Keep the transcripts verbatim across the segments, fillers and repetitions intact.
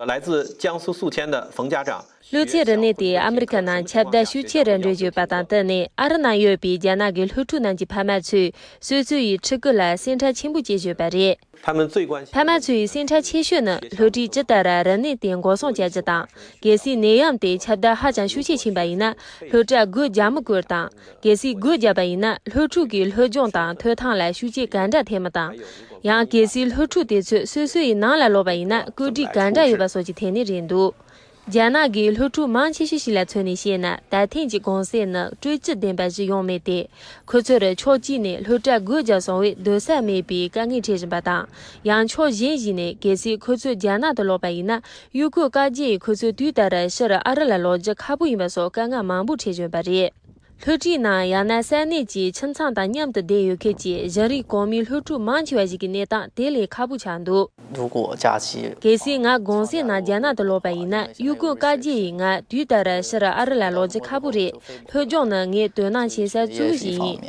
来自江苏宿迁的冯家长， བློ་འཚབ་རིག་གནས་དེ་ཨ་མི་རི་ཁ་ནང་ཁྱབ་གདལ་ཤུགས་ཆེ་རུ་འགྲོ་བཞིན་པ་དང་བསྟུན་ནས། ཨ་རི་ནང་ཡོད་པའི་རྒྱ་ནག་གི་སློབ་ཕྲུག་རྣམས་ཀྱི་ཕ་མ་ཚོས་སོ་སོ་ཡི་ཕྲུ་གུ་ལ་སེམས་ཁྲལ་ཆེན་པོ་བྱེད་བཞིན་པ་རེད། 他们最关心 ཕ་མ་ཚོའི་སེམས་ཁྲལ་ཆེ་ཤོས་ནི་སློབ་གྲྭས་ཇི་ལྟར་རིག་གནས་དེ་འགོག་སྲུང་བྱ་རྒྱུ་དང་། གལ་སྲིད་ནད་ཡམས་དེ་ཁྱབ་གདལ་ཧ་ཅང་ཤུགས་ཆེ་ཕྱིན་པ་ཡིན་ན། སློབ་གྲྭ་སྒོ་རྒྱག་མི་དགོས་དང་། གལ་སྲིད་སྒོ་བརྒྱབ་པ་ཡིན་ན། སློབ་ཕྲུག་གི་སློབ་སྦྱོང་དང་ཐོབ་ཐང་ལ་ཤུགས་རྐྱེན་ག་འདྲ་ཐེབས་མིན་དང་། ཡང་གལ་སྲིད་སློབ་ཕྲུག་དེ་ཚོས་སོ་སོ་ཡི་ནང་ལ་ལོག་པ་ཡིན་ན། བཀོད་སྒྲིག་ག་འདྲ་ཡོད་པ་སོགས་ཀྱི་ཐད་ནས་རེད་འདུག་རྒྱ་ནག་གི་སློབ་ཕྲུག་མང་ཆེ་ཤོས་ཤིག་ལ་མཚོན་ནས་བཤད་ན། ད་ཐེངས་ཀྱི་གུང་སེང་ནི་སྤྲོ་སྐྱིད་ལྡན་པ་ཞིག་ཡོང་མེད་དེ། ཁོ་ཚོར་ཕྱོགས་གཅིག་ནས་སློབ་གྲྭ་སྒོ་བརྒྱབ་སོང་བས་སྡོད་ས་མེད་པའི་དཀའ་ངལ་འཕྲད་བཞིན་པ་དང་། ཡང་ཕྱོགས་གཞན་ཞིག་ནས། གལ་སྲིད་ཁོ་ཚོ་རྒྱ་ནག་ཏུ་ལོག་པ་ཡིན་ན། གཡོག་བཀོལ་བཀག་རྒྱ་ཡིས་ཁོ་ཚོ་དུས་ལྟར་ཕྱིར་ཨ་རི་ལ་ལོག་རྒྱུ་ཁག་པོ་ཡིན་པ་སོགས་དཀའ་ངལ་མང་པོ་འཕྲད་བཞིན་པ་རེད། སློབ་གྲྭའི་ནང་། ཡང་ན་ས་གནས་ཀྱི་ཁྱིམ་ཚང་དང་མཉམ་དུ་བསྡད་ཡོད་མཁན་གྱི་གཞི་རིམ་གོང་མའི་སློབ་ཕྲུག་མང་ཆེ་བ་ཞིག་གི་གནས་སྟངས་དེ་ལས་ཁག་པོ་ཆགས་འདུག 如果假期 གལ་སྲིད་ང་གུང་སེང་ནང་རྒྱ་ནག་ཏུ་ལོག་པ་ཡིན་ན། གཡོག་བཀོལ་བཀག་རྒྱ་ཡིས་ང་དུས་ལྟར་ཕྱིར་ཨ་རི་ལ་ལོག་རྒྱུ་ཁག་པོ་རེད། སློབ་སྦྱོང་ནི་ངའི་དོ་སྣང་བྱེད་ས་གཙོ་བོ་ཞིག་ཡིན།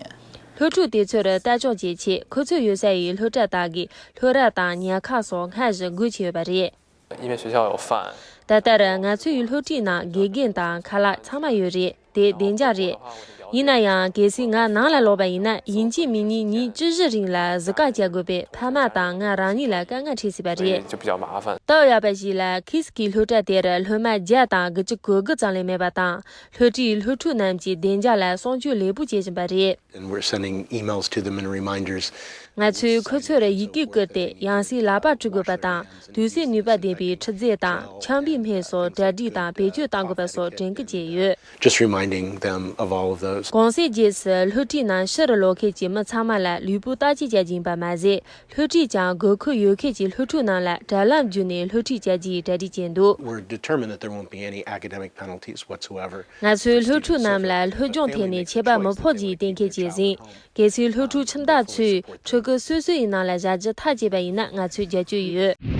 སློབ་ཕྲུག་དེ་ཚོར་ལྟ་སྐྱོང་བྱེད་ཆེད་ཁོ་ཚོ་ཡོད་ས་ཡི་སློབ་གྲྭ་དག་གི་སློབ་ར་དང་ཉལ་ཁང་སོགས་སྔར་བཞིན་སྒོ་ཕྱེ་ཡོད་པ་རེད། 因为学校有饭， ད་ལྟར་ང་ཚོའི་སློབ་གྲྭའི་ནང་དགེ་རྒན་དང་ཁ་ལག་ཚང་མ་ཡོད་རེད། དེ་བདེ་འཇགས་རེད། ཡིན་ན་ཡང་། གལ་སྲིད་ང་ནང་ལ་ལོག་པ་ཡིན་ན། ཡིན་གཅིག་མིན་གཉིས་ཉིན་བཅུ་བཞི་རིང་ལ་བཟི་ཀ་བྱ་དགོས་པས། ཕ་མ་དང་ང་རང་ཉིད་ལ་དཀའ་ངལ་འཕྲད་སྲིད་པ་རེད། 就比较麻烦。 སྟབས་ཡག་པ་ཞིག་ལ། ཁིས་ཀྱི་སློབ་གྲྭ་དེར་སློབ་མ་བརྒྱ་དང་དགུ་བཅུ་གོ་དགུ་ཙམ་ལས་མེད་པ་དང་། སློབ་གྲྭའི་སློབ་ཕྲུག་རྣམས་ཀྱི་བདེ་འཇགས་ལ་སྲུང་སྐྱོབ་ལེགས་པོ་བྱེད་བཞིན་པ་རེད། And we're sending emails to them and reminders. ང་ཚོས་ཁོ་ཚོར་ཡི་གེ་བསྐུར་ཏེ། ཡང་སྲིད་ལག་པ་བཀྲུ་དགོས་པ་དང་། དུས་སའི་ནུས་པ་ལྡན་པའི་འཁྲུ་རྫས་དང་ཆམ་པའི་སྨན་སོགས་གྲ་སྒྲིག་དང་བེད་སྤྱོད་གཏང་དགོས་པ་སོགས་དྲན་སྐུལ་བྱས་ཡོད། Just reminding them of all of those. གུང་སེང་རྗེས་སུ་སློབ་གྲྭའི་ནང་ཕྱིར་ལོག་མཁན་གྱི་མི་ཚང་མ་ལ་ལུས་པོ་བརྟག་དཔྱད་བྱ་རྒྱུ་ཡིན་པ་མ་ཟད། སློབ་གྲྭས་ཀྱང་དགོས་མཁོ་ཡོད་མཁན་གྱི་སློབ་ཕྲུག་རྣམས་ལ་དྲ་ལམ་བརྒྱུད་ནས་སློབ་ཁྲིད་བྱ་རྒྱུའི་གྲ་སྒྲིག་བྱས་འདུག We're determined that there won't be any academic penalties whatsoever. ང་ཚོས་སློབ་ཕྲུག་རྣམས་ལ་སློབ་སྦྱོང་ཐད་ནས་ཆད་པ་མི་ཕོག་རྒྱུའི་གཏན་འཁེལ་བྱས་ཟིན། གལ་སྲིད་སློབ་ཕྲུག་ཁྱིམ་བདག་ཚོས་ཕྲུ་གུ་སོ་སོ་ཡི་ནང་ལ་བཞག་རྒྱུ་ཐག་བཅད་པ་ཡིན་ན། ང་ཚོས་རྒྱབ་སྐྱོར་ཡོད།